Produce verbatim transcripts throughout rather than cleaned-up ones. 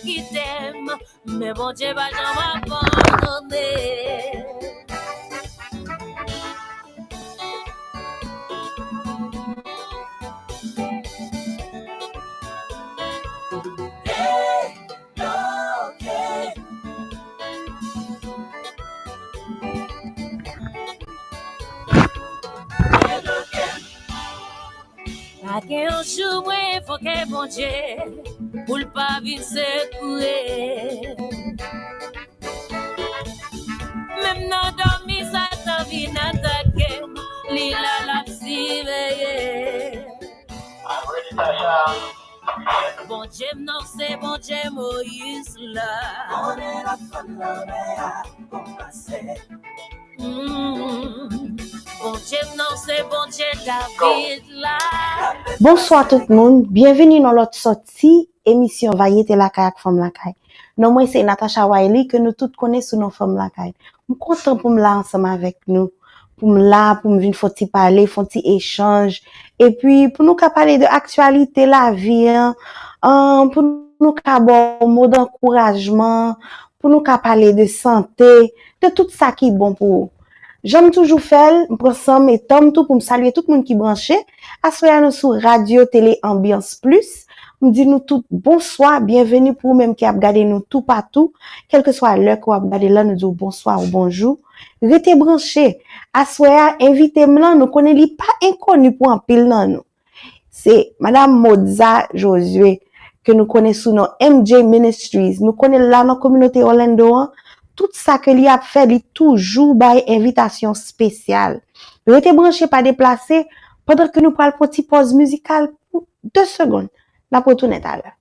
kite m, men Bondye pa janm abandone. Pa gen yon jou mwen envoke Bondye pou l pa vin sekouye. Menm nan dòmi Satan vin atake m, li la l ap siveye. Bondye m nan se Bondye Moyiz la. Konnen l ap fann lanmè a gon pase. Mm. Bondye m nan se Bondye David la. Bonswa tout moun, byenvini nan lòt sòti emisyon Varyete Lakay ak Fanm Lakay. Non mwen se Natacha Wiley ke nou tout konnen sou non Fanm Lakay. M kontan pou m la ansanm avèk nou, pou m la, pou m vin fè yon ti pale, fè yon ti echanj, epi pou nou ka pale de aktyalite lavi an, an, pou nou ka ba w mo dankourajman, pou nou ka pale de sante, de tout sa ki bon pou ou. Jan m toujou fè l, m pran san m e tan m tou pou m salye tout moun ki branche. Aswè a nou sou Radyo Tele Anbyans Plis. M di nou tout bonswa, byenveni pou ou menm ki ap gade nou toupatou. Kèlkeswa lè ke w ap gade la, nou di w bonswa ou bonjou. Rete branche. Aswè a, envite m lan, nou konnen li pa enkoni pou anpil nan nou. Se Madam Modza Josué, ke nou konnen sou non M J Ministries. Nou konnen l la nan kominote Orlando an. Tout sa ke li ap fè, li toujou bay envitasyon espesyal. Rete branche, pa deplase, pandan ke nou pral pran ti pòz mizikal pou de segonn. N ap retounen talè.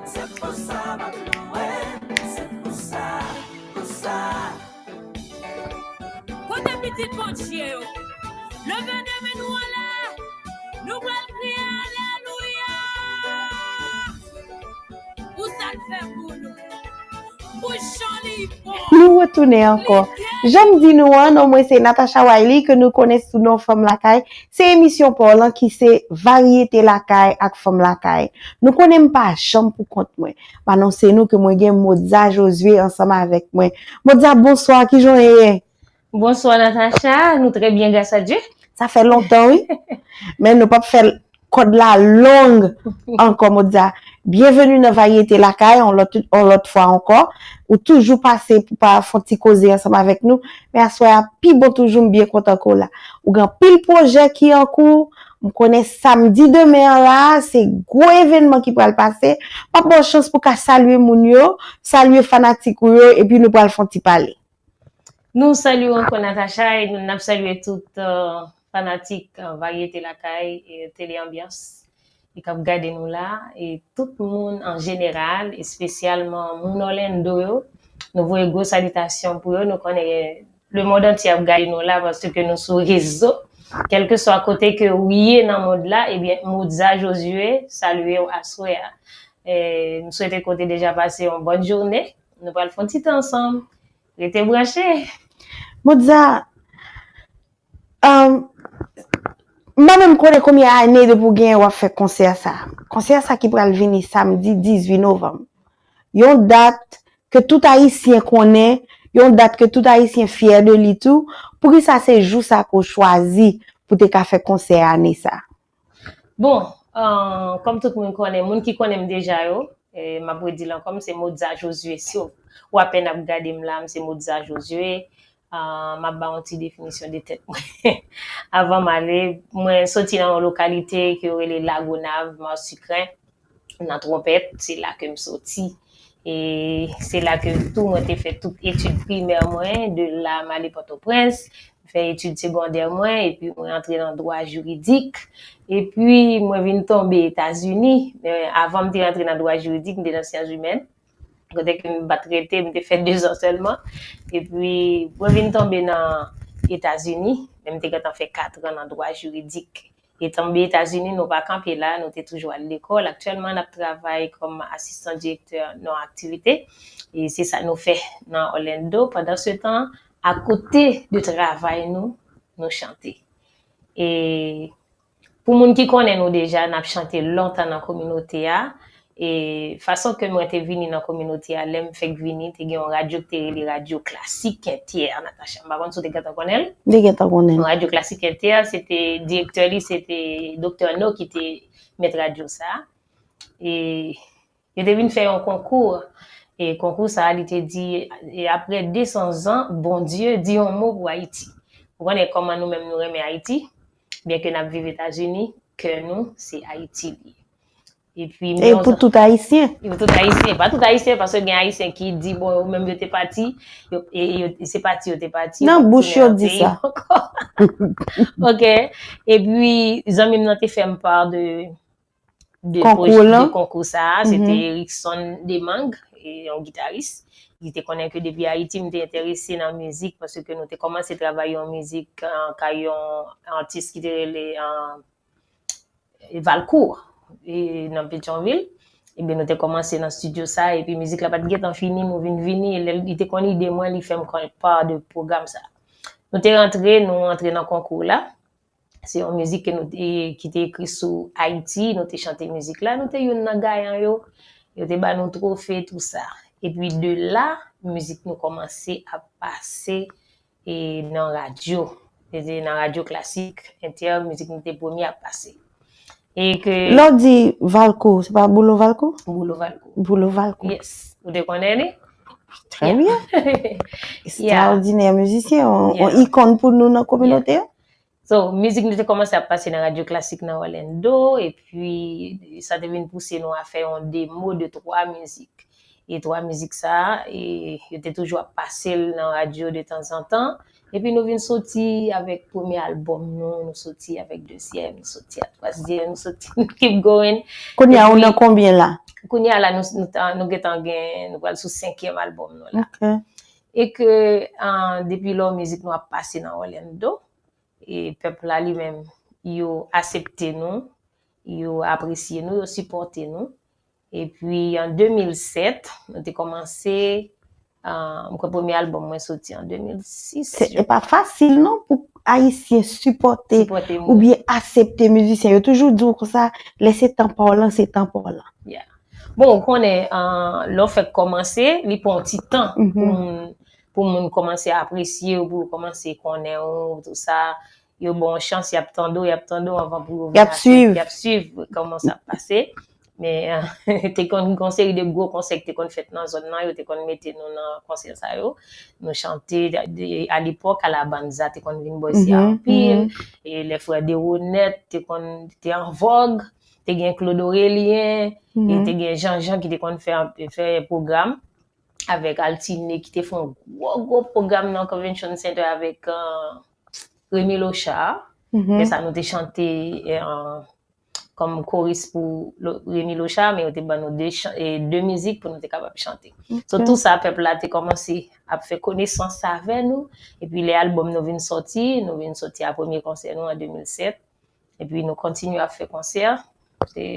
Se pou sa m ap louwe, se pou sa, pou sa. Kote pitit Bondye yo? Leve de men nou anlè, nou pral kriye alelouya. Pou sa l fè pou nou. Nou retounen ankò. Jan m di nou an, non mwen se Natacha Wiley, ke nou konnen sou non Fanm Lakay. Se emisyon pa w lan ki se Varyete Lakay ak Fanm Lakay. Nou konnen m pa janm pou kont mwen. M anonse nou ke mwen gen Modza Josué ansanm avèk mwen. Modza, bonswa, kijan w ye? Bonswa Natacha, nou trè byen gras a Dye. Sa fè lontan, wi. Men nou p ap fè kòd la long ankò, Modza. Byenveni nan Varyete Lakay, yon lòt, yon lòt fwa ankò. Ou toujou pase pou pa fè yon ti koze ansanm avèk nou. Men aswè a, pi bon toujou, m byen kontan ke w la. Ou gen anpil pwojè ki an kou. M konnen samdi demen an la, se gwo evènman ki pral pase. M ap ba w chans pou w ka salye moun yo, salye fanatik ou yo, epi nou pral fè yon ti pale. Nou salye w ankò, Natacha, e nou, n ap salye tout, euh, fanatik, euh, Varyete Lakay, e Tele Anbyans, e k ap gade nou la, e tout moun an jeneral, espesyalman moun Orlando yo. Nou voye gwo salitasyon pou yo. Nou konnen lemonn antye ap gade nou la, paske nou sou rezo. Kèlkeswa kote ke ou ye nan mond la, ebyen, Modza Josué salye w aswè a. E, m swete ke w te deja pase yon bòn jounen. Nou pral fè yon ti tan ansanm. Rete branche. Modza, um, m pa menm konnen konbyen ane depi w genyen w ap fè konsè sa. Konsè sa ki pral vini samdi dizuit novanm. Yon dat ke tout Ayisyen konnen, yon dat ke tout Ayisyen fyè de li tou. Poukisa se jou sa ke w chwazi pou te ka fè konsè ane sa? Bon, euh, kòm tout moun konnen, moun ki konnen m deja yo, e m ap redi l ankò, m se Modza Josué. Si w, w apèn ap gade m la, m se Modza Josué. Euh, m ap ba w yon ti definisyon de tèt mwen. Avan m ale, mwen soti nan yon lokalite ke yo rele Lagonav, Mawsikren, nan Twonpèt, se la ke m soti. E se la ke tou mwen te fè tout etid primè mwen, de la m ale Pòtoprens, m fè etid segondè mwen, epi mwen antre nan dwa jiridik, epi mwen vin tonbe Etazini. Men avan m te antre nan dwa jiridik, m te nan syans imèn, kote ke m pa t rete, m te fè dezan sèlman. Epi mwen vin tonbe nan Etazini, men m te gentan fè katran nan dwa jiridik. E tonbe Etazini, nou pa kanpe la, nou te toujou al lekòl. Aktyèlman, n ap travay kòm asistan direktè nan aktivite. E se sa nou fè nan Orlando. Pandansetan, akote de travay nou, nou chante. E Pou moun ki konnen nou deja, n ap chante lontan nan kominote a. E fason ke mwen te vini nan kominote a, lè m fèk vini, te gen yon radyo ki te rele Radyo Klasik Entè, Natacha. M pa konn si w te gentan konnen l. M te gentan konnen l. Radyo Klasik Entè, se te, direktè li, se te Doktè No ki te mèt radyo sa. E yo te vin fè yon konkou. E konkou sa a, li te di, e apre de san zan, Bondye di yon mo pou Ayiti. Ou konnen kòman nou menm nou renmen Ayiti, byen ke n ap viv Etazini, kè nou, se Ayiti li ye. Epi, e pou tout Ayisyen? E pou tout Ayisyen. Pa tout Ayisyen, paske gen Ayisyen ki di, bon, yo menm yo te pati, yo, e, yo, se pati yo te pati, yo pa tounen nan peyi ankò. Ok. Epi, zanmi m nan te fè m pa de, de konkou sa a, se te Erickson Demang, e, yon gitaris. Li te konnen ke depi Ayiti, m te enterese nan mizik, paske nou te kòmanse travay yon mizik, e, kay yon atis ki te rele, e, Valcourt, e, nan Petyonvil. Ebyen, nou te kòmanse nan estidyo sa, epi mizik la pa t gentan fini, nou vin vini, e lè li te konn ide mwen, li fè m konn pa de pwogram sa. Nou te rantre, nou rantre nan konkou la. Se yon mizik ke nou te, ki te ekri sou Ayiti, nou te chante mizik la, nou te youn nan gayan yo, yo te ba nou twofe, tou sa. Epi de la, mizik nou kòmanse ap pase e nan radyo. Se te nan Radyo Klasik Entè, mizik nou te premye ap pase. E ke lè w di Valcourt, se pa Boulo Valcourt? Boulo Valcourt. Boulo Valcourt. Yes. Ou te konnen li? Trè byen. Ekstraòdinè mizisyen, yon, yon ikòn pou nou nan kominote a. So, mizik nou te kòmanse ap pase nan Radyo Klasik nan Orlando, epi sa te vin pouse nou a fè yon demo de twa mizik. E twa mizik sa a, e, yo te toujou ap pase l nan radyo de tanzantan. Epi nou vin soti avèk premye albòm nou, nou soti avèk dezyèm, nou soti a twazyèm, nou soti, nou keep going. Kounye a, ou nan konbyen la? Kounye a la, nou, nou, ta- nou gentan gen, nou pral sou senkyèm albòm nou la. Ok. E ke, ah, depi lò mizik nou ap pase nan Orlando, e pèp la li menm, yo aksepte nou, yo apresye nou, yo sipòte nou. Epi an de mil sèt, nou te kòmanse, ah, m kwè premye albòm mwen soti an de mil sis. Se, e pa fasil non pou Ayisyen sipòte oubyen aksepte mizisyen. Yo toujou di w konsa, lè se tan pa w lan, se tan pa w lan. Yeah. Bon, ou konnen, ah, lè w fèk kòmanse, li pran yon ti tan pou moun, pou moun kòmanse apresye w, pou yo kòmanse konnen w, tou sa. Yo ba w chans, y ap tande w, y ap tande w anvan pou yo vin aksepte, y ap swiv kòman sa ap pase. Men, te konn gen yon seri de gwo konsè ki te konn fèt nan zòn nan, yo te konn mete nou nan konsè sa yo. Nou chante, de, alepòk, Alabanza te konn vin bò isi a anpil, e lè frè Deronèt te konn, te an vòg, te gen Claude Aurélien, e te gen Jean Jean ki te konn fè, fè pwogram avèk Altine ki te fè yon gwo, gwo pwogram nan Convention Center avèk, eh, Remy Lochard. Lè sa nou te chante, eh, kòm koris pou Lo- Remy Lochard, men yo te ban nou de, chan- eh, de mizik pou nou te kapab chante. So, tou sa, pèp la te kòmanse ap fè konesans avè nou. Epi lè albòm nou vin sòti, nou vin sòti a premye konsè nou an de mil sèt. Epi nou kontinye ap fè konsè. Se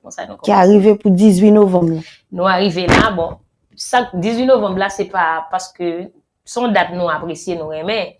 konsa nou kòmanse. Ki arive pou dizuit novanm lan. Nou arive la, bon, sa, dizuit novanm la, se pa paske se yon dat nou apresye, nou renmen,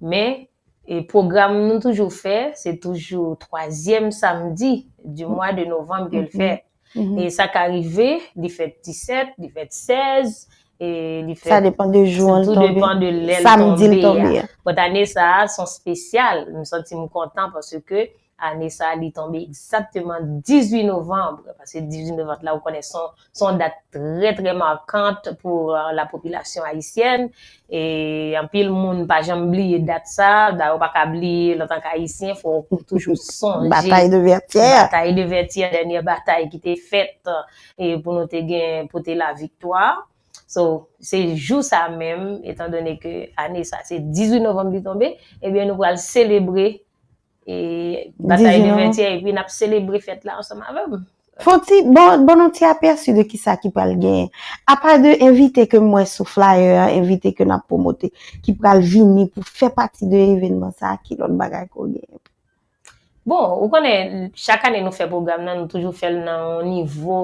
men, e, pwogram nou toujou fè, se toujou twazyèm samdi du mois de novembre ke l fèt. E sa ka rive, li fèt disèt, li fèt sèz, e li fèt, sa depan de jou an li tonbe. Tout depan de lè l tonbe a. Bon, ane sa a, se yon espesyal. M santi m kontan paske ane sa a, li tonbe egzakteman dizuit novanm. Paske dizuit novanm la, ou konnen, se yon, se yon dat trè, trè makant pou, eh, la popilasyon ayisyèn. E anpil moun pa janm bliye dat sa a. Dayè, ou pa ka bliye l antanke Ayisyen, fò w toujou sonje Batay de Vètyè. Batay de Vètyè, dènyè batay ki te fèt, e pou nou te gen, pote laviktwa. So, se jou sa menm, etandone ke ane sa, se dizuit novanm li tonbe, ebyen, nou pral selebre, e, Batay de Vètyè, epi n ap selebre fèt la ansanm avè m. Fè yon ti, bon, bon, yon ti apèsi de kisa ki pral genyen. Apa de envite ke m wè sou flyer an, envite ke n ap pwomote, ki pral vini pou fè pati de evènman sa a, ki lòt bagay ke w genyen? Bon, ou konnen, chak ane nou fè pwogram nan, nou toujou fè l nan yon nivo,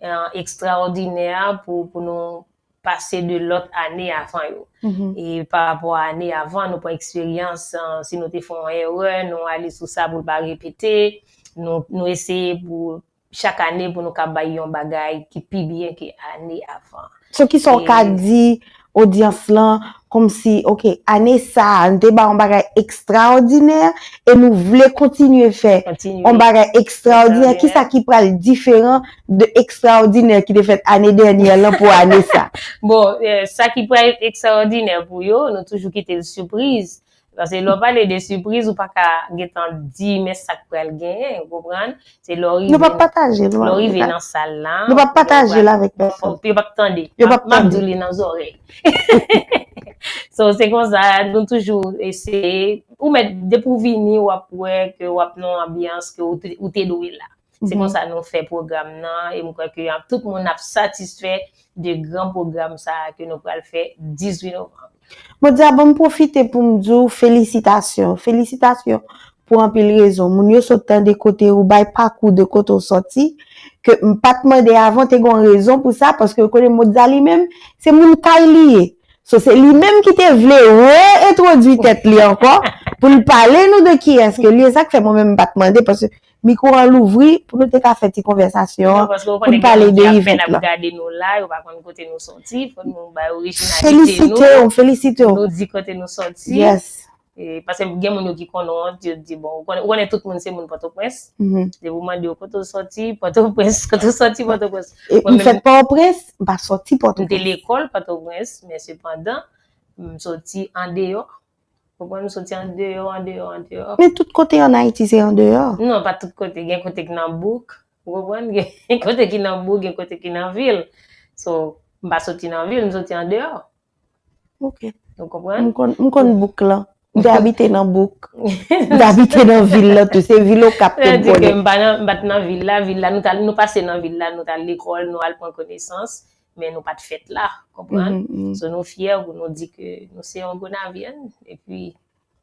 eh, ekstraòdinè pou, pou nou pase de lòt ane avan yo. E pa rapò a ane avan, nou pran eksperyans, eh, si nou te fè yon erè, nou ale sou sa pou l pa repete, nou, nou eseye pou chak ane pou nou ka bay yon bagay ki pi byen ke ane avan. So, kisa w ka di odyans lan, kòmsi, ok, ane sa a, nou te bay yon bagay ekstraòdinè e nou vle kontinye fè yon bagay ekstraòdinè. Kisa ki pral diferan de ekstraòdinè ki te fèt ane dènyè lan pou ane sa? Bon, eh, sa ki pral ekstraòdinè pou yo, nou toujou kite l sipriz. Paske lè w pale de sipriz, ou pa ka gentan di men sa k pral genyen, ou konprann? Se lè w rive, lè w rive nan sal la, nou p ap pataje l avèk pèsonn. Yo p ap tande. Yo p ap tande. M ap di w li nan zòrèy. So, se konsa, nou toujou eseye. Ou mèt, depi w vini, w ap wè ke w ap nan yon anbyans ke ou te, ou te dwe la. Se konsa nou fè pwogram nan, e m kwè ke tout moun ap satisfè de gran pwogram sa a ke nou pral fè dizuit novanm. Bon, Dia, ban m pwofite pou m di w felisitasyon. Felisitasyon pou anpil rezon. Moun yo sot tande kote ou bay pakou de kote w sòti, ke m pa t mande avan, te gen yon rezon pou sa, paske yo konnen Mozza li menm, se moun kay li ye. So, se li menm ki te vle re-entwodui tèt li ankò, pou l pale nou de kiyès ke li ye. Sa k fè mwen menm m pa t mande, paske mikwo an louvri pou nou te ka fè ti konvèsasyon an, pou n pale de event la. Yo pa konn kote nou sòti, fò nou bay orijinalite nou. Felisite w, felisite w. Nou di kote nou sòti. Yes. E, paske gen moun yo ki konnen w, yo di, bon, ou konnen, ou konnen tout moun se moun Pòtoprens. Depi w mande yo kote w sòti, Pòtoprens, kote w sòti, Pòtoprens. E, m fèt Pòtoprens, m pa sòti Pòtoprens. M te lekòl Pòtoprens, men sepandan, m sòti andeyò. Konprann, m sòti andeyò, andeyò, andeyò. Men tout kote ann Ayiti se andeyò. Non, pa tout kote. Gen kote ki nan bouk, ou konprann? Gen kote ki nan bouk, gen kote ki nan vil. So, m pa sòti nan vil, m sòti andeyò. Ok. Ou konprann? M konn, m konn bouk lan. M te abite nan bouk. M te abite nan vil lan tou. Se vil Okap ke m konnen. M pa nan, m pa t nan vil la. Vil la, nou t al, nou pase nan vil la, nou t al lekòl, nou al pran konesans, men nou pa t fèt la, konprann? So, nou fyè pou nou di ke nou se yon Gonavyèn, epi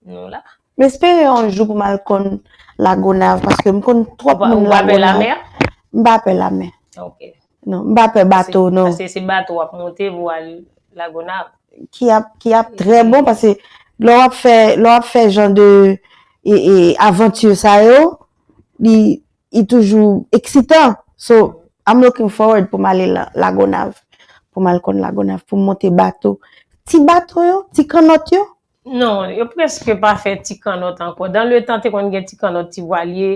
nou la. M espere yon jou pou m al konn Lagonav, paske m konn twòp moun Lagonav. Ou pa pè lamè? M pa pè lamè. Ok. Non, m pa pè bato, non. Paske se bato w ap monte pou al Lagonav. Ki ap, ki ap trè bon, paske lè w ap fè, lè w ap fè jan de, e, e, avanti sa yo, li, li toujou eksitan. So, I'm looking forward pou m ale La-, Lagonav, pou m al konn Lagonav, pou m monte bato. Ti bato yo, ti kannòt yo. Non, yo prèske pa fè ti kannòt ankò. Dan le tan, te konn gen ti kannòt, ti vwalye,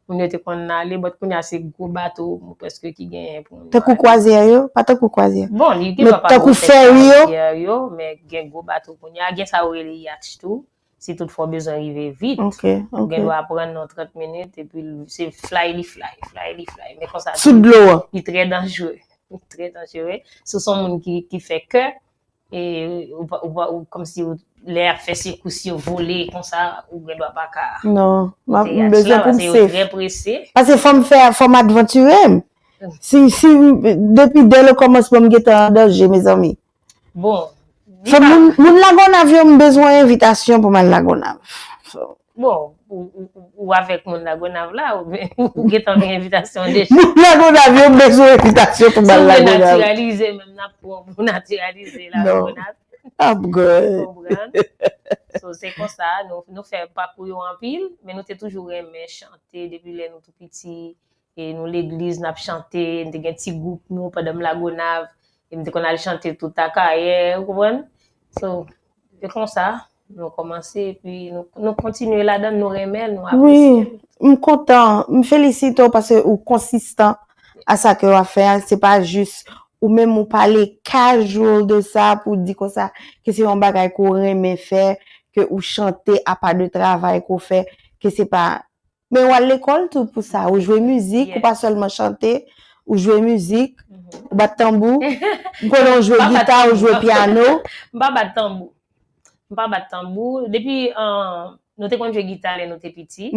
moun yo te konn ale, but kounye a se gwo bato, prèske ki genyen pou moun yo ale. Tankou kwazyè yo? Pa tankou kwazyè. Bon, li gen dwa pa gwo tankou fèri yo, men gen gwo bato kounye a. Gen sa yo rele yacht tou. Si toutfwa w bezwen rive vit, ou gen dwa pran nan trant minit, epi l-, se fly li fly, fly li fly. Men konsa tou, li trè danjere. Li trè danjere. Si w se yon moun ki, ki fè kè, e ou pa, ou pa, ou, kòmsi w, lè y ap fè sekous yo vole konsa, ou gen dwa pa ka monte yacht la, paske yo trè prese. Non, m bezwen pou m safe. Paske fò m fè, fò m advantire m. Si, si, depi dè le kòmansman m gentan an danje, mezanmi. Bon, fò moun, moun Lagonav yo, m bezwen envitasyon pou m al Lagonav. So. Bon, ou, ou, ou, ou avèk moun Lagonav la, ou, ou gentan gen envitasyon deja. Moun Lagonav yo, m bezwen envitasyon pou m al Lagonav. Si w vle natiralize, menm n ap pran pou natiralize Lagonav. Non. Ap gòy. Konprann? So, se konsa, nou, nou fè pakou yo anpil, men nou te toujou renmen chante depi lè nou tou piti. E nou legliz, n ap chante, n te gen ti gwoup nou pandan m Lagonav, e m te konn al chante tout Akayè, ou konprann? So, se konsa, nou kòmanse, epi nou, nou kontinye ladan l, nou renmen l, nou apresye l. Wi, m kontan, m felisite w paske ou konsistan a sa ke w ap fè a, se pa jis ou menm ou pale casual de sa pou di konsa ke se yon bagay ke w renmen fè, ke ou chante apa de travay ke w fè, ke se pa Men w al lekòl tou pou sa. Ou jwe mizik, ou pa sèlman chante, ou jwe mizik, ou bat tanbou. M konnen w jwe gita, ou jwe pyano. M pa bat tanbou. M pa bat tanbou. Depi, eh, nou te konn jwe gita lè nou te piti.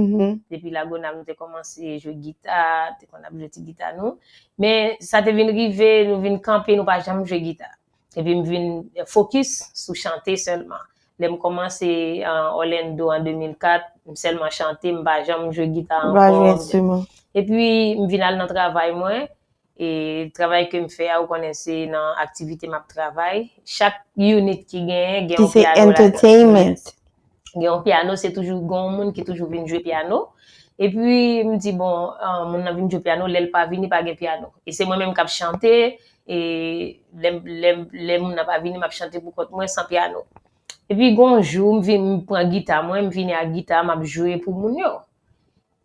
Depi Lagonav, nou te kòmanse jwe gita, te konn ap jwe ti gita nou. Men sa te vin rive, nou vin kanpe, nou pa janm jwe gita. Epi m vin fokis sou chante sèlman. Lè m kòmanse an Orlando an de mil kat, m sèlman chante, m pa janm jwe gita ankò. Ou pa jwe enstriman. Epi m vin al nan travay mwen, E travay ke m fè a, ou konnen se nan aktivite m ap travay. Chak unit ki genyen, gen yon pyano ladan. Ki se entertainment. Gen yon pyano, se toujou gen yon moun ki toujou vin jwe pyano. Epi, m di, bon, ah, moun nan vin jwe pyano, lè l pa vini, pa gen pyano. E se mwen menm k ap chante, e lè, lè, lè moun nan pa vini, m ap chante pou kont mwen san pyano. Epi, gen yon jou, m vin, m pran gita mwen, m vini ak gita, m ap jwe pou moun yo.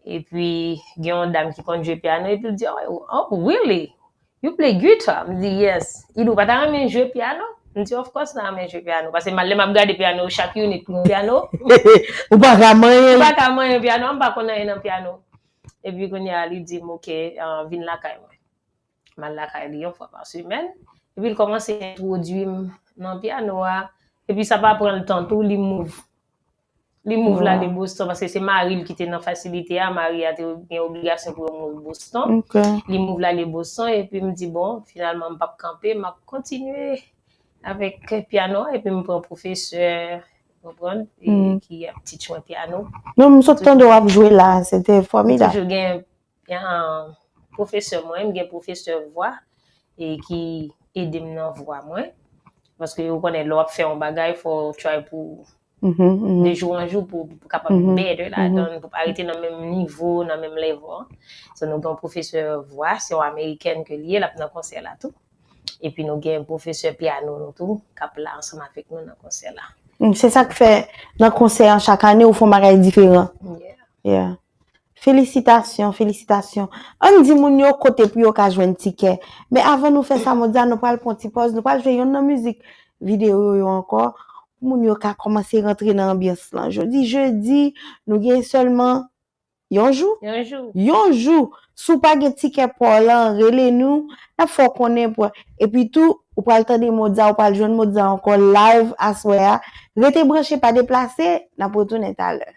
Epi, gen yon dam ki konn jwe pyano, epi l di, "Oh, oh, really? You play guitar?" M di, "Yes." Li di, "Ou pa ta renmen jwe pyano?" M di, "Of course, m ta renmen jwe pyano." Paske m, lè m ap gade pyano, chak unit pou yon pyano. Ou pa ka manyen. Ou pa ka manyen pyano, m pa konn anyen nan pyano. Epi, kounye a, li di m, "Ok, ah, vin lakay mwen." M al lakay li yon fwa pa semèn. Epi, l kòmanse entwodui m nan pyano a. Epi, sa pa pran l tan tou, li move. Li move l ale Boston, paske se mari l ki te nan fasilite a. Mari a te gen obligasyon pou yo move Boston. Li move l ale Boston, epi m di, "Bon, finalman, m p ap kanpe, m ap kontinye avèk pyano a," epi m pran pwofesè, ou konprann, e ki ap teach mwen pyano. Non, m sot tande w ap jwe la, se te fòmidab. Toujou gen, gen pwofesè mwen, m gen pwofesè vwa, e ki ede m nan vwa mwen. Paske ou konnen, lè w ap fè yon bagay, fò w try pou de jou an jou pou, pou kapab better ladan, pou pa rete nan menm nivo, nan menm level. So, nou gen yon pwofesè vwa, se yon amerikèn ke li ye, l ap nan konsè la tou. Epi nou gen pwofesè pyano nou tou, k ap la ansanm avèk nou nan konsè la. Mm, se sa k fè, nan konsè an, chak ane, ou fè yon bagay diferan. Yeah. Yeah. Felisitasyon, felisitasyon. Ann di moun yo kote pou yo ka jwenn tikè. Men avan nou fè sa, Mozart, nou pral pran ti pòz, nou pral jwe yonn nan mizik videyo yo, yo ankò, pou moun yo ka kòmanse rantre nan anbyans lan. Jodi jedi, nou gen sèlman yon jou. Yon jou. Yon jou. Si w pa gen tikè pa w lan, rele nou, n ap fè w konnen pou, epi tou, ou pral tande Mozart, ou pral jwenn Mozart ankò live aswè a. Rete branche, pa deplase, n ap retounen talè.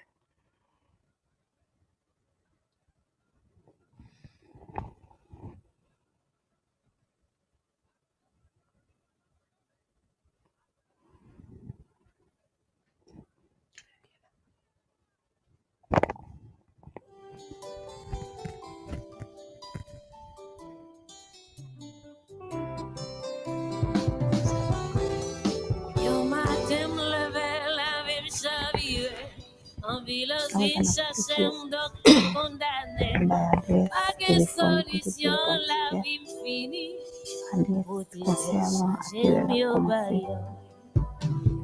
Yon maten m leve, lavi m chavire. Anbilans vin chache m, doktè kondane m. Pa gen solisyon, lavi m fini. Pote tèt chaje m, yo ba yo.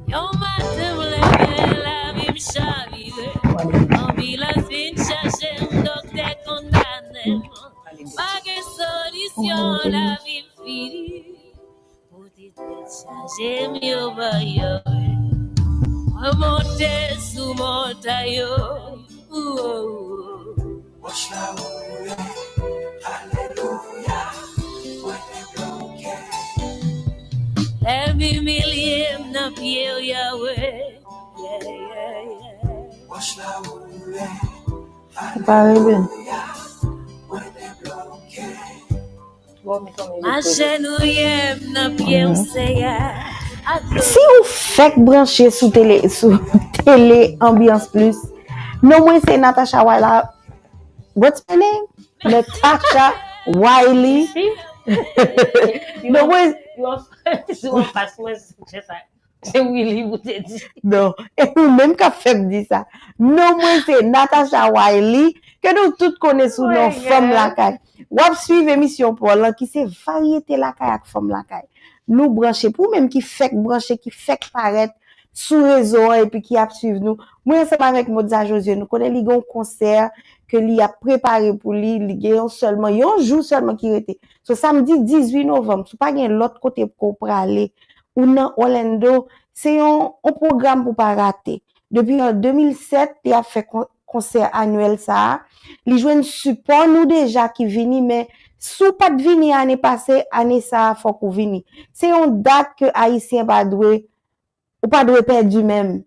Yon maten m leve, lavi m chavire. Anbilans vin chache m, doktè kondane m. Pa gen solisyon, lavi m fini. Pote tèt chaje m, yo ba yo. Mwen monte sou montay yo. Wòch la woule, alelouya, mwen debloke. Lè m imilye m nan pye w, Yahweh. Yeah, yeah, yeah. Wòch la woule, alelouya, mwen debloke. Ajenouye m nan pye w, Seyè. Si ou fèk branche sou tele, sou tele Ambiance Plus, non mwen se Natasha Wiley. What's my name? Natasha Wiley. Non mwen. Si w anfas mwen, se sa. Se Willy pou te di. Non, e ou menm k ap fè m di sa. Non mwen se Natasha Wiley, ke nou tout konnen sou non Fanm Lakay. W ap swiv emisyon pa w lan ki se Varyete Lakay ak Fanm Lakay. Nou branche. Pou ou menm ki fèk branche, ki fèk parèt sou rezo an epi ki ap swiv nou, mwen ansanm avèk Modza Josué, nou konnen li gen yon konsè ke li ap prepare pou li, li gen yon sèlman, yon jou sèlman ki rete. So, samdi dizuit novanm, si w pa gen lòt kote pou w prale, ou nan Orlando, se yon, yon pwogram pou w pa rate. Depi an de mil sèt, li ap fè kon-, konsè anyèl sa a. Li jwenn sipò nou deja ki vini, men si w pa t vini ane pase, ane sa a, fòk ou vini. Se yon dat ke Ayisyen pa dwe, ou pa dwe pèdi menm.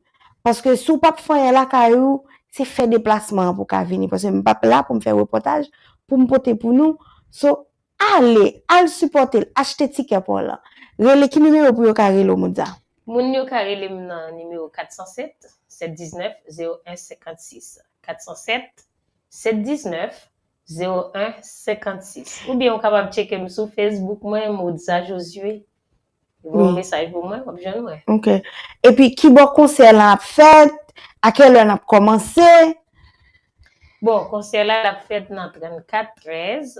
Paske si w p ap fè anyen lakay ou, se fè deplasman an pou w ka vini. Paske m p ap la pou m fè repòtaj, pou m pote pou nou. So, ale, al sipòte l, achte tikè pa w lan. Rele, ki nimewo pou yo ka rele w, Modza? Moun yo ka rele m nan nimewo kat san sèt, sèt diznèf, zewo en senkannsis. Kat san sèt, sèt diznèf, zewo en senkannsis. Oubyen ou kapab tcheke m sou Facebook mwen, Modza Josué. Voye yon mesaj pou mwen, w ap jwenn mwen. Ok. Epi kibò konsè lan ap fèt? A kèlè n ap kòmanse? Bon, konsè la l ap fèt nan trannkat trèz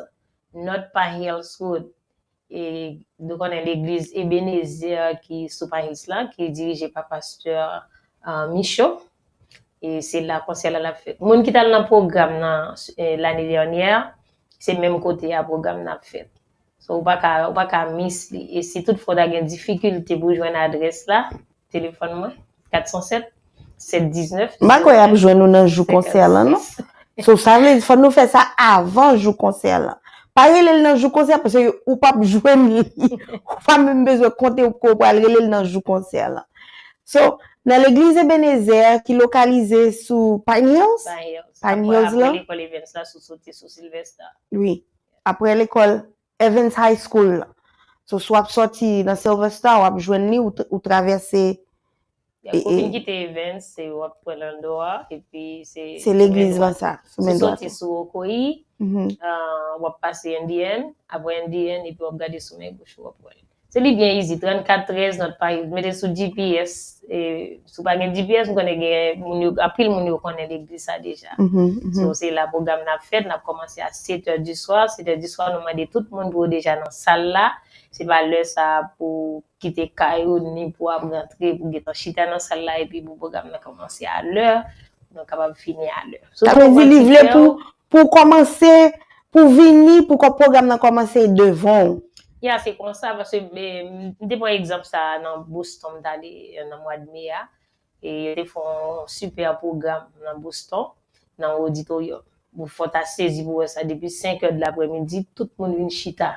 North Pine Hills Road. E nou konnen legliz Ebenezer ki sou Pine Hills la, ki dirije pa pastè uh, Michaud. E se la konsè la l ap fèt. Moun ki t al nan pwogram nan eh, lane dènyè, se menm kote a pwogram nan ap fèt. So, ou pa ka, ou pa ka miss li. E si toutfwa w ta gen difikilte pou jwenn adrès la, telefòn mwen, kat san sèt, sèt diznèf. M pa kwè y ap jwenn ou nan jou konsè lan, non. So, sa vle di, fò nou fè sa avan jou konsè lan. Pa rele l nan jou konsè, paske ou p ap jwenn li. Ou pa menm bezwen konte ou pral rele l nan jou konsè lan. So, nan legliz Ebenezer ki lokalize sou Pine Hills? Pine Hills lan? Apre lekòl Evans la, sou soti sou Sylvester. Wi. Apre lekòl Evans High School la. So, si w ap soti nan Sylvester, w ap jwenn li, ou, ou travèse. Ou fin kite Evans, se w ap pran Landor, epi se. Se legliz lan sa, sou men dwat. Si w soti sou Okoyi, uh, w ap pase Indian, apre Indian, epi w ap gade sou men goch ou, w ap wè l. Se li byen easy, trannkat trèz North Pine Hills. Mete sou G P S, e, si w pa gen G P S, m konnen gen moun yo, anpil moun yo konnen legliz sa deja. So, se la pwogram n ap fèt, n ap kòmanse a sèt è di swa. Sèt è di swa, nou mande tout moun pou yo deja nan sal la. Se pa lè sa pou kite kay ou, ni pou ap rantre, pou gentan chita nan sal la, epi pou pwogram nan kòmanse a lè, nou kapab fini a lè. Sa vle di li vle pou, pou kòmanse, pou vini, pou pwogram nan kòmanse devan w. Ya, se konsa, paske m te pran egzanp sa nan Boston, m t ale nan mwa de me a, e yo te fè yon sipè pwogram nan Boston, nan yon oditoryòm. Ou fò ta sezi pou wè sa, depi senk è de laprèmidi, tout moun vin chita.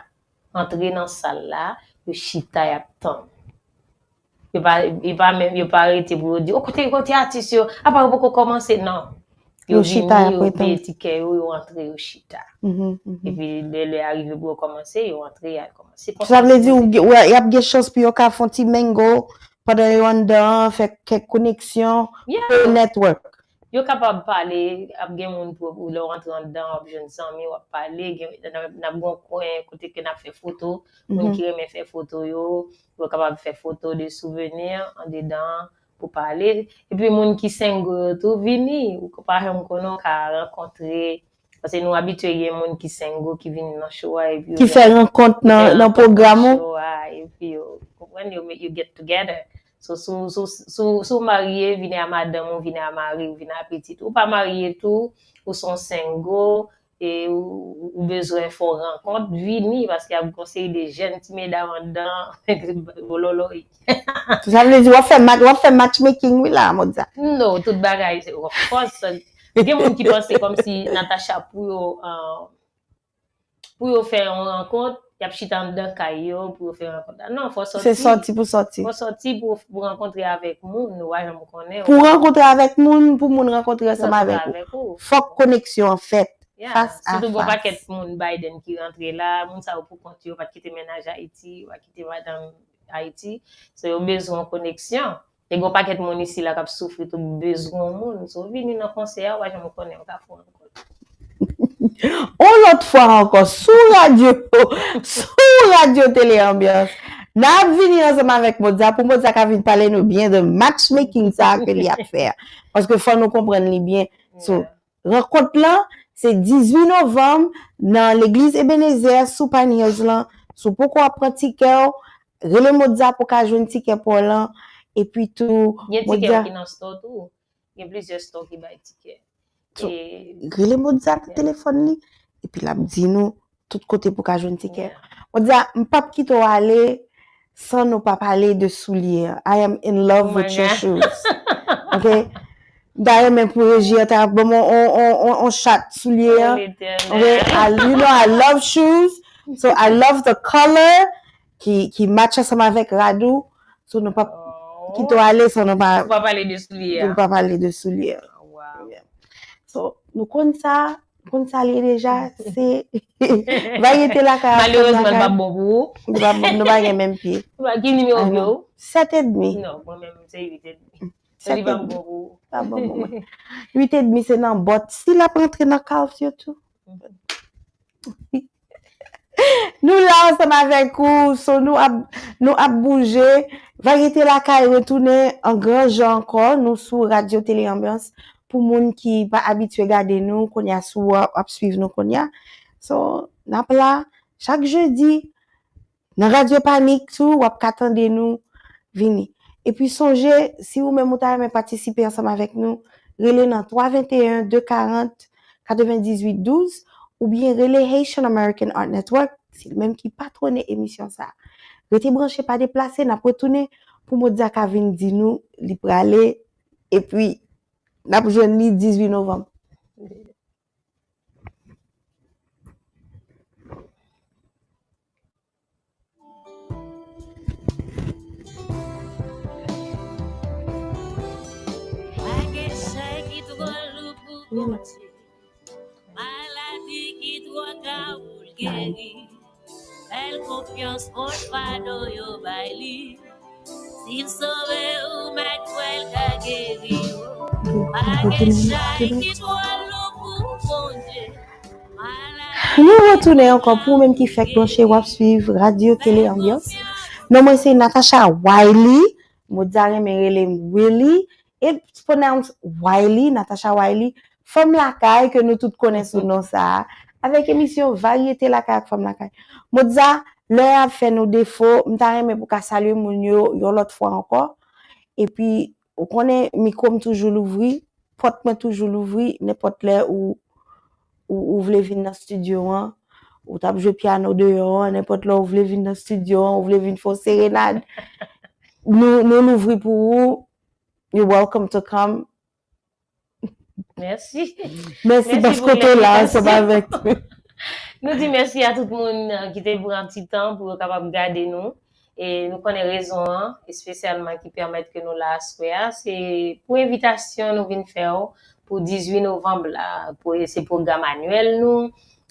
Antre nan sal la, yo chita, y ap tann. Yo pa, yo pa menm, yo pa rete pou yo di, o kote, kote atis yo, apa yo poko kòmanse, non. Yo vini, yo peye tikè yo, yo antre, yo chita. Epi lè lè a rive pou yo kòmanse, yo antre, y al kòmanse. Sa vle di y ap gen chans pou yo ka fè yon ti mengo pandan yo anndan an, fè kèk koneksyon, fè network. Yo kapab pale, ap gen moun pou lè w antre anndan, w ap jwenn zanmi, w ap pale, gen, n ap gen yon kwen kote ke n ap fè foto, moun ki renmen fè foto yo, yo kapab fè foto de souveni andedan pou pale. Epi moun ki sengo yo tou vini, ou pa janm konnen w ka rankontre, paske nou abitye gen moun ki sengo ki vini nan show a epi yo. Ki fè rankont nan, nan pwogram ou. Show a, epi yo, konprann, yo, yo get together. So, si w marye, vini a madanm ou, vini a mari w, vini a pitit ou. Ou pa marye tou, ou se yon sengo, e ou, ou bezwen fè yon rankont, vini, paske ap gen yon seri de jèn ti medam anndan, bololoy. Sa vle di w ap fè match, w ap fè matchmaking wi la, Modza. No, tout bagay, se, of course. Gen moun ki panse kòmsi Natacha pou yo, uh, pou yo fè yon rankont, y ap chita anndan kay yo pou yo fè rankont la. Non, fò sòti. Se sòti pou sòti. Fò sòti pou, pou rankontre avèk moun, ou pa janm konnen. Pou rankontre avèk moun, pou moun rankontre ansanm avèk ou. Fòk koneksyon an fèt. Fas a fas. Sitou gen yon pakèt moun Biden ki rantre la, moun sa yo pou kont yo, yo pa t kite mennaj Ayiti, yo pa t kite madanm Ayiti. So, yo bezwen yon koneksyon. E gen yon pakèt moun isi la k ap soufri tou, bezwen yon moun. So, vini nan konsè a, ou pa janm konnen, ou ka fè yon rankont. Yon lòt fwa ankò, sou radyo, sou radyo Tele Anbyans, n ap vini ansanm avèk Modza, pou Modza ka vin pale nou byen de matchmaking sa ke li ap fè a. Paske fò nou konprann li byen. So, rankont lan, se dizuit novanm nan legliz Ebenezer sou Pine Hills lan. Si w poko ap pran tikè w, rele Modza pou w ka jwenn tikè pa w lan. Epi tou, Modza. Gen tikè ki nan store tou. Gen plizyè store ki bay tikè. So, e, rele Modza nan telefòn li, epi l ap di nou tout kote pou ka jwenn tikè. Modza, m p ap kite w ale san nou pa pale de soulye an. I am in love with your shoes. Ok? M ta renmen pou reji an ta ban m on, on, on, on chat soulye an. Ok? I, you know I love shoes. So I love the color ki, ki match ansanm avèk rad ou. So nou p ap kite w ale san nou pa. Pou pa pale de soulye a. Pou pa pale de soulye a. So, nou konn sa, nou konn sa l ye deja, se varyete lakay ap fèt lakay. Malerezman, l p ap bon pou ou. Li p ap bon, nou pa gen menm pye. Ki nimewo pye w? Sèt edmi. Non, mwen menm, se uit edmi. Sèt edmi. Li p ap bon pou ou. Pa bon pou mwen. Uit edmi, se nan bòt. Si l ap rantre nan calf yo tou. Nou la ansanm avèk ou, so nou ap, nou ap bouje. Varyete Lakay retounen an gran jan ankò. Nou sou Radyo Tele Anbyans. Pou moun ki pa abitye gade nou, kounye a si w ap swiv nou kounye a. So, n ap la chak jedi. Nan Radyo Panik tou, w ap ka tande nou vini. Epi sonje, si ou menm ou ta renmen patisipe ansanm avèk nou, rele nan twa venteyen, de karant, katrevendizuit douz, oubyen rele Haitian American Art Network, se li menm ki patwone emisyon sa a. Rete branche, pa deplase, n ap retounen pou Modza ka vin di nou li prale, epi n ap jwenn li dizuit novanm. Pa gen chay ki twò lou pou Bondye. Maladi ki twò ka pou l geri. Fè l konfyans, pot fado yo bay li. Si l sove ou, mèt kwè l ka geri ou. Pa gen chay ki twò lou pou Bondye. Nou retounen ankò pou ou menm ki fèk branche, w ap swiv Radyo Tele Anbyans. Non mwen se Natacha Wiley, Modza renmen rele m Willy, it's pronounced Wiley, Natacha Wiley, fanm lakay ke nou tout konnen sou non sa a, avèk emisyon Varyete Lakay ak Fanm Lakay. Modza, lè a ap fè nou defo, m ta renmen pou ka salye moun yo yon lòt fwa ankò. Epi, ou konnen mikwo m toujou louvri, pòt mwen toujou louvri, nenpòt lè ou, ou, ou vle vin nan estidyo an, ou t ap jwe pyano deyò an, nenpòt lè ou vle vin nan estidyo an, ou vle vin fè yon serenad, nou, nou louvri pou ou. You're welcome to come. Mèsi. Mèsi paske w te la ansanm avèk nou. Nou di mèsi a tout moun ki te pran ti tan pou yo kapab gade nou. E nou konnen rezon an, espesyalman ki pèmèt ke nou la aswè a, se pou envitasyon nou vin fè w pou dizuit novanm la. Pou, se pwogram anyèl nou,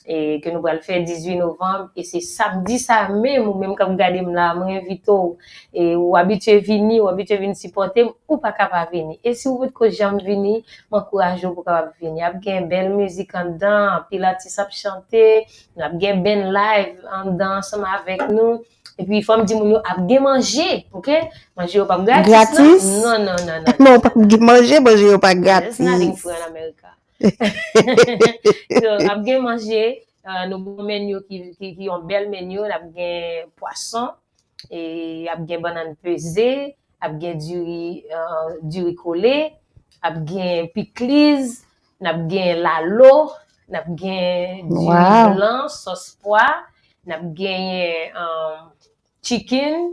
e ke nou pral fè dizuit novanm, e se samdi sa menm, ou menm k ap gade m la, mwen envite w, e ou abitye vini, ou abitye vin sipòte m, ou pa ka pa vini. E si ou potko janm vini, m ankouraje w pou w kapab vini. Ap gen bèl mizik anndan, anpil atis ap chante, n ap gen band live anndan ansanm avèk nou. Epi fò m di moun yo ap gen manje, oke? Manje yo p ap gratis. Gratis? Non, non, non, non. Non, p ap gen manje, manje yo pa gratis. There's nothing free in America. So, ap gen manje, uh, nou gen yon menu ki, ki, ki yon bèl menu, n ap gen pwason, e ap gen bannann peze, ap gen diri, uh, diri kole, ap gen pikliz, n ap gen lalo, n ap gen diri wow. Blan, sòs pwa, n ap genyen um, chicken,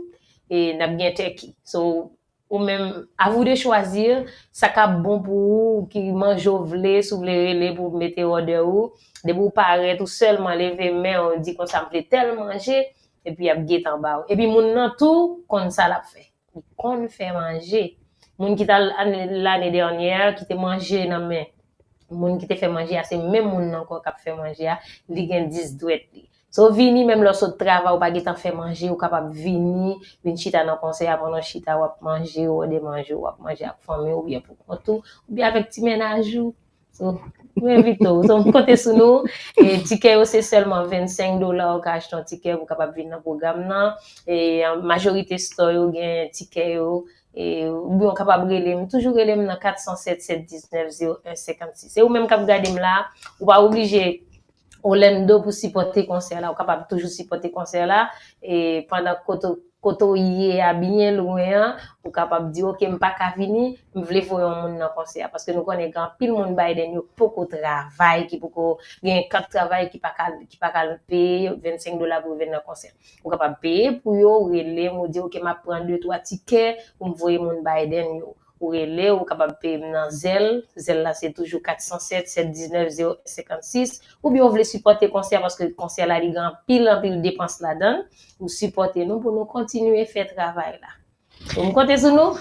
e n ap gen turkey. So, ou menm, à vous de choisir, sa k ap bon pou ou, ki manje w vle, si w vle rele pou w mete òdè ou. Depi w parèt, ou sèlman leve men w, di konsa m vle tèl manje, epi y ap gentan ba w. Epi moun nan tou konn sa l ap fè. Li konn fè manje. Moun ki t al lane dènyè, ki te manje nan men moun ki te fè manje a, se menm moun nan ankò k ap fè manje a, li gen dis dwèt li. So vini, menm lè w sot travay, ou pa gentan fè manje, ou kapab vini, vin chita nan konsè a, pandan w chita, w ap manje, w òdè manje, w ap manje ak fanmi w, oubyen pou kont ou, oubyen avèk ti mennaj ou. So, mwen envite w. So, m konte sou nou. E, tikè yo se sèlman vennsenk dola ou ka achte yon tikè pou w kapab vin nan pwogram nan. E, majorite store yo gen tikè yo. E, oubyen w kapab rele m. Toujou rele m nan kat san sèt, sèt diznèf, zewo en senkannsis. E ou menm k ap gade m la, ou pa oblije Orlando pou sipòte konsè la. Ou kapab toujou sipòte konsè la. E pandan kote, kote w ye a byen lwen an, ou kapab di, oke, m pa ka vini, m vle voye yon moun nan konsè a. Paske nou konnen gen anpil moun Biden yo poko travay, ki poko gen kat travay ki pa ka, ki pa ka peye vennsenk dola pou yo vin nan konsè. Ou kapab peye pou yo, ou rele m, ou di, oke, m ap pran de, twa tikè pou m voye moun Biden yo. Ou rele, ou kapab peye m nan Zelle. Zelle la se toujou kat san sèt, sèt diznèf, zewo en senkannsis. Oubyen ou vle sipòte konsè a, paske konsè la li gen anpil, anpil depans ladan l. Ou sipòte nou pou nou kontinye fè travay la. So, m konte sou nou.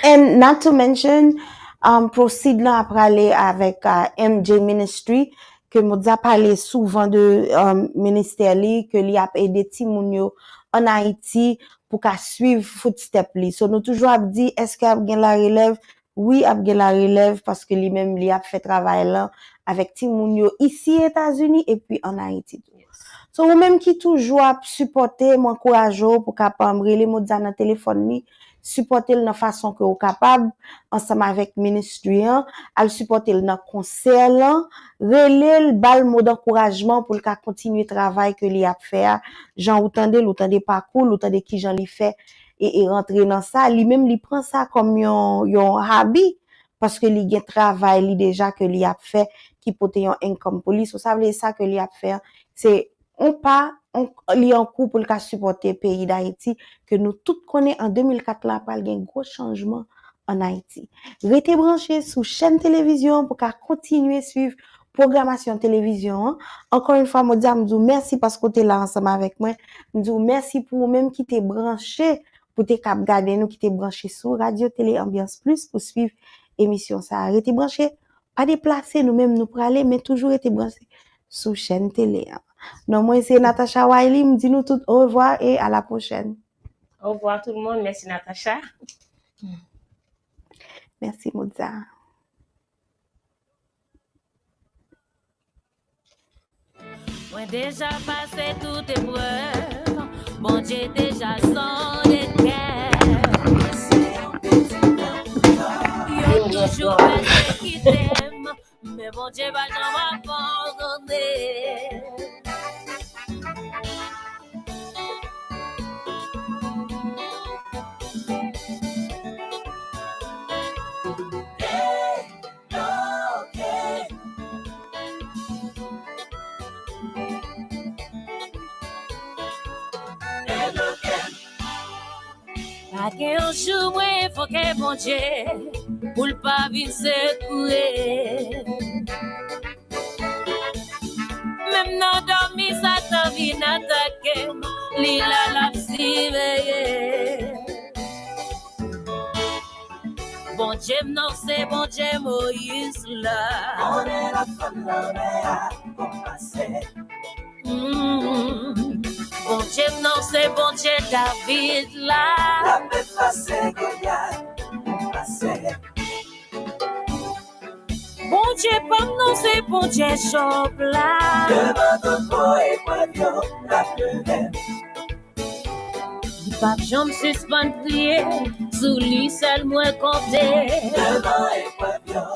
And not to mention, um, proceed lan ap prale avèk uh, M J Ministry, ke Modza pale souvan de um, ministè li, ke li ap ede timoun yo an Ayiti pou ka swiv footstep li. So nou toujou ap di, èske ap gen larelèv? Wi, ap gen larelèv paske li menm li ap fè travay lan avèk timoun yo isi Etazini epi ann Ayiti tou. So, ou menm ki toujou ap sipòte m, ankouraje w pou kapab rele Modza nan telefòn li, sipòte l nan fason ke w kapab, ansanm avèk ministry an, al sipòte l nan konsè lan, rele l, ba l mo dankourajman pou l ka kontinye travay ke li ap fè a. Jan ou tande l, ou tande pakou l, ou tande kijan li fè e, e rantre nan sa. Li menm, li pran sa kòm yon, yon habi, paske li gen travay li deja ke li ap fè, ki pote yon income pou li. So, sa vle di sa ke li ap fè an, se yon pa, yon, li an kou pou l ka sipòte peyi Dayiti, ke nou tout konnen an de mil kat la, pral gen gwo chanjman ann Ayiti. Rete branche sou chèn televizyon an pou ka kontinye swiv pwogramasyon televizyon an. Ankò yon fwa, Modza, m di w mèsi paske w te la ansanm avèk mwen. M di w mèsi pou ou menm ki te branche, pou te kab gade nou, ki te branche sou Radyo Tele Anbyans Plis pou swiv emisyon sa a. Rete branche, pa deplase, nou menm nou prale, men toujou rete branche sou chèn tele an. Non mwen se Natacha Wiley, m di nou tout orevwa e a la pwochèn. Au revoir tout le monde. Merci, Natacha. Mèsi, Modza. Mwen deja pase tout eprèv, Bondye deja sonde kè m. Yo toujou pèsekite m, men Bondye pa janm abandone. Pa gen yon jou mwen envoke Bondye pou l pa vin sekouye. Menm nan dòmi Satan vin atake m, li la l ap siveye. Bondye m nan se Bondye Moyiz la. Konnen l ap fann lanmè a pou m pase. Bondye m nan se Bondye David la. L ap efase Golyat pou m pase. Bondye pa m nan se Bondye Jòb la. Devan tout gwo eprèv yo, l ap leve m. Li p ap janm sispann priye, sou li sèl mwen konte. Devan eprèv yo,